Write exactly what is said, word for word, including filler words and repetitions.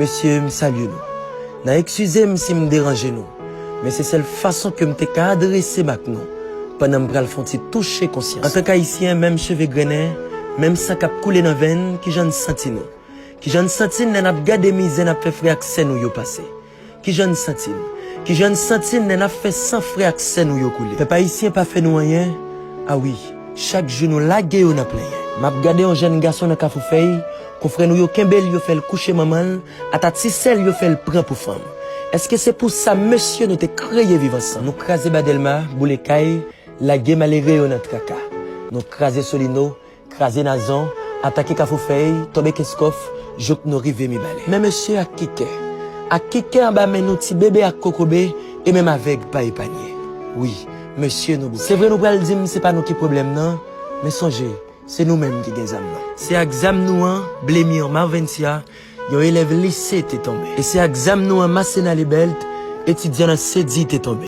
Mesye, m salye nou. N a eskize m si m deranje nou, men se sèl fason ke m te ka adrese m ak nou pandan m pral fè yon ti touche konsyans. Antank Ayisyen, menm cheve grennen, menm san k ap koule nan venn, kijan n santi nou? Kijan n santi n lè n ap gade mizè n ap fè frè ak sè nou yo pase? Kijan n santi n? Kijan n santi n lè n ap fè san frè ak sè nou yo koule? Pèp ayisyen pa fè nou anyen? A wi, chak jou nou lage yo nan plenyen. M ap gade yon jèn gason nan Kafou Fèy, konfrè nou yo kenbe l, yo fè l kouche manman l, ata ti sè l yo fè l pran pou fanm. Èske se pou sa, mesye, nou te kreye Viv Ansanm? Nou kraze Ba Dèlma, boule kay, lage malere yo nan traka. Nou kraze Solino, kraze Nazon, atake Kafou Fèy, tonbe Kenskòf, jouk nou rive Mibalè. Men mesye, ak ki kè? Ak ki kè anba men nou ti bebe ak kokobe, e menm avèg pa epanye? Wi, mesye, nou boule. Se vre nou pral di m se pa nou ki pwoblèm nan, men sonje, se nou menm ki gen zam nan. Se ak zam nou an, Blemyan Marventia, yon elèv lise, te tonbe. E se ak zam nou an, Masséna Lebelt, etidyan nan Sedi, te tonbe.